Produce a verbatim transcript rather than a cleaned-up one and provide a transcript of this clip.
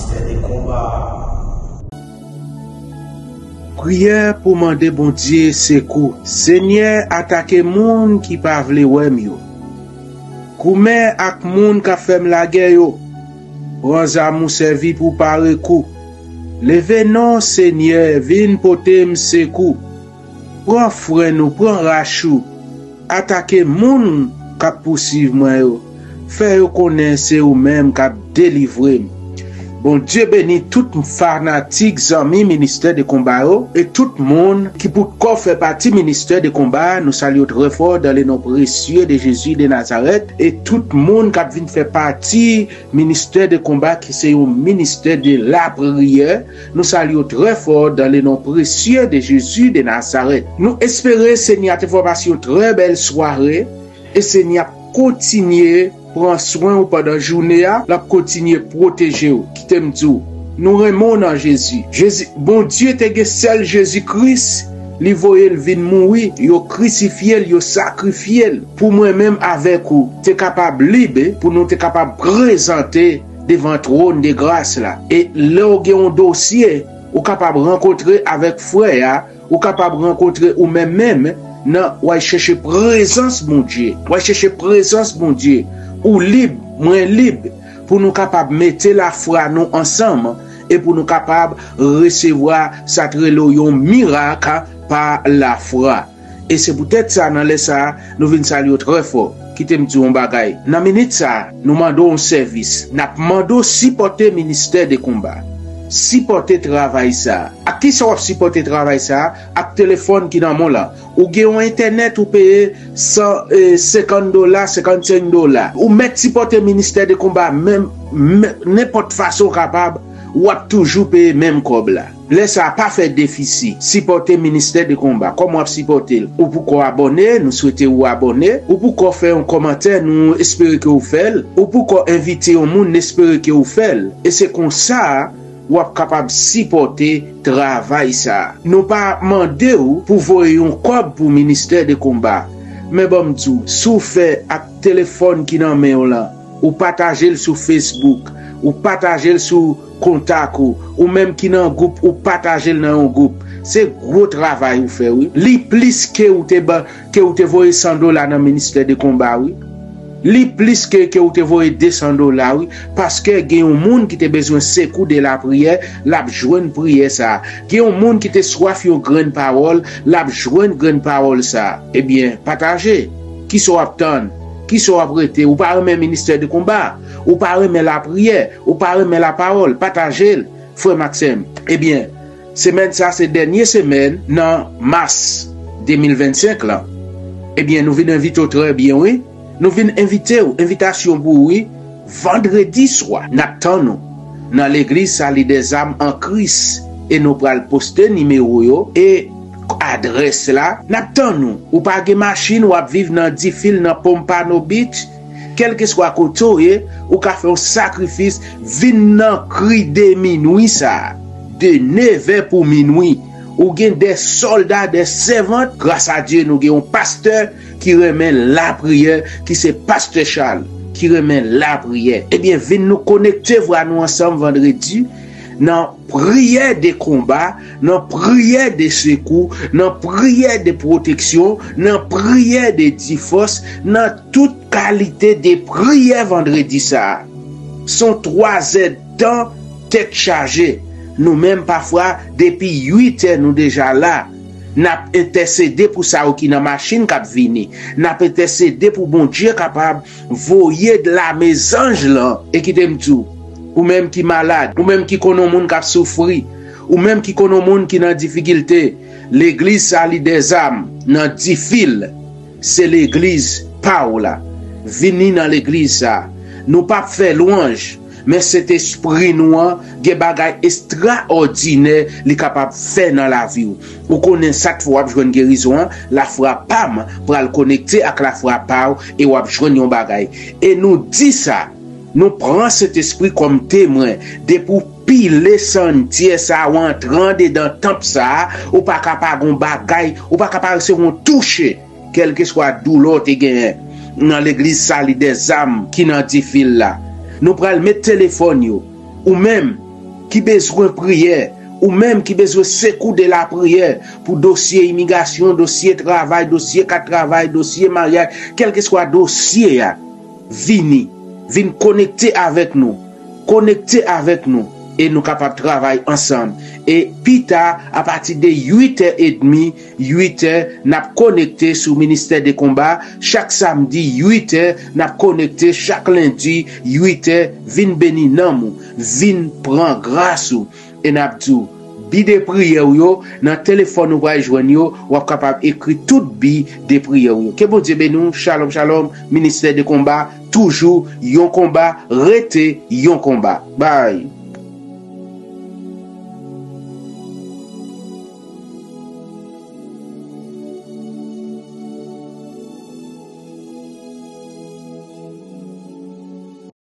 Ministè de konba. Priyè pou mande Bondye sekou. Senyè, atake moun ki pa vle wè m yo. Goumen ak moun k ap fè m lagè yo. Pran zam ou sèvi pou pare kou. Leve non, Senyè, vin pote m sekou. Pran frenn ou, pran rach ou. Atake moun k ap pousuiv mwen yo. Fè yo konnen se ou menm k ap delivre m. Bondye beni tout fanatik, zanmi Ministè de Konba yo, e tout moun ki poukò fè pati Ministè de Konba. Nou salye w trè fò dans le nom précieux de Jésus de Nazareth, e tout moun k ap vin fè pati Ministè de Konba, ki se yon ministè de lapriyè. Nou salye w trè fò dans le nom précieux de Jésus de Nazareth. Nou espere Senyè a te fè w pase yon trè bèl sware, e Senyè ap kontinye pran swen ou pandan jounen an, l ap kontinye pwoteje w. Kite m di w, nou renmen w nan Jezi. Jezi, Bondye te gen sèl Jezi Kris, li voye l vin mouri, yo krisifye l, yo sakrifye l pou mwen menm avèk ou te kapab lib, pou nou te kapab prezante devan twòn de gras la. E lè w gen yon dosye, ou kapab rankontre avèk frè a, ou kapab rankontre ou menm menm nan, w al chèche prezans Bondye. W al chèche prezans Bondye. Ou lib, mwen lib, pou nou kapab mete lafwa nou ansanm e pou nou kapab resevwa sa k rele yon mirak pa lafwa. E se poutèt sa, nan lè sa a, nou vin salye w trè fò. Kite m di w yon bagay. Nan minit sa a, nou mande w yon sèvis. N ap mande w sipòte Ministè de Konba. Sipòte travay sa a. Ak kisa w ap sipòte travay sa a? Ak telefòn ki nan men w lan. Ou gen yon entènèt ou peye san, eh, senkant dola, senkannsenk dola. Ou mèt sipòte Ministè de Konba, menm, menm, nenpòt fason w kapab, w ap toujou peye menm kòb la. Lè sa a, pa fè defisi. Sipòte Ministè de Konba. Kòman w ap sipòte l? Ou poko abòne, nou swete ou abòne. Ou poko fè yon kòmantè, nou espere ke w fè l. Ou poko envite yon moun, n espere ke w fè l. E se konsa w ap kapab sipòte travay sa a. Nou pa mande w pou voye yon kòb pou Ministè de Konba. Men ban m di w, si w fè ak telefòn ki nan men w lan, ou pataje l sou Facebook, ou pataje l sou kontak ou, ou menm ki nan gwoup, ou pataje l nan yon gwoup. Se gwo travay ou fè, wi. Li plis ke ou te ba, ke ou te voye san dola nan Ministè de Konba, wi. Li plis ke, ke ou te voye de san dola, wi. Paske gen yon moun ki te bezwen sekou de lapriyè, l ap jwenn priyè sa a. Gen yon moun ki te swaf yon grenn pawòl, l ap jwenn grenn pawòl sa a. Ebyen, pataje. Kisa w ap tann? Kisa w ap rete? Ou pa renmen Ministè de Konba? Ou pa renmen lapriyè? Ou pa renmen lapawòl? Pataje l, frè m ak sè m. Ebyen, semèn sa a se dènye semèn nan mas de mil vennsenk lan. Ebyen, nou vin envite w trè byen, wi. Nou vin envite w, envitasyon pou ou, wi. Vandredi swa, n ap tann ou nan legliz Sali dèzam an Kris, e nou pral poste nimewo yo e adrès la. N ap tann ou. Ou pa gen machin, w ap viv nan Difil, nan Pompano Beach, kèlkeswa kote w ye, ou ka fè yon sakrifis, vin nan kri de minwi sa a, de nevè pou minwi. Ou gen de sòlda, de sèvant. Gras a Dye, nou gen yon pastè ki renmen lapriyè, ki se pastè Charles, ki renmen lapriyè. Ebyen, vin nou konekte vwa nou ansanm vandredi nan priyè de konba, nan priyè de sekou, nan priyè de pwoteksyon, nan priyè de difòs, nan tout kalite de priyè vandredi sa a. Se yon twazè tan tèt chaje. Nou menm, pafwa, depi uit è, nou deja la. N ap entèsede pou sa yo ki nan machin k ap vini. N ap entèsede pou Bondye kapab voye lame zanj lan. E kite m di w, ou menm ki malad, ou menm ki konn yon moun k ap soufri, ou menm ki konn yon moun ki nan difikilte, legliz Sali dèzam nan Difil, se legliz pa w la. Vini nan legliz sa. Nou p ap fè lwanj, men Sentespri nou an gen bagay estraòdinè li kapab fè nan lavi w. Ou konnen sa k fè w ap jwenn gerizon an, lafwa pa m pral konekte ak lafwa pa w e w ap jwenn yon bagay. E nou di sa, nou pran Sentespri kòm temwen, depi w pile santyè sa a, w antre andedan tanp sa a, ou pa ka pa gon bagay, ou pa ka pa resevwa yon touche. Kèlkeswa doulè w te genyen nan legliz Sali dèzam ki nan Difil la, nou pral met telefòn yo. Ou menm, ki bezwen priyè, ou menm ki bezwen sekou de lapriyè pou dosye imigrasyon, dosye travay, dosye kat travay, dosye maryaj, kèlkeswa dosye a, vini, vin konekte avèk nou. Konekte avèk nou e nou kapab travay ansanm. E pita, apati de uit è edmi, uit è, n ap konekte sou Ministè de Konba. Chak samdi, uit è, n ap konekte. Chak lendi, uit è, vin beni nanm ou, vin pran gras ou. E n ap di w, bi de priyè w yo, nan telefòn ou pral jwenn yo, w ap kapab ekri tout bi de priyè w yo. Ke Bondye beni w. Shalom, shalom. Ministè de Konba, toujou yon konba, rete yon konba. Bay.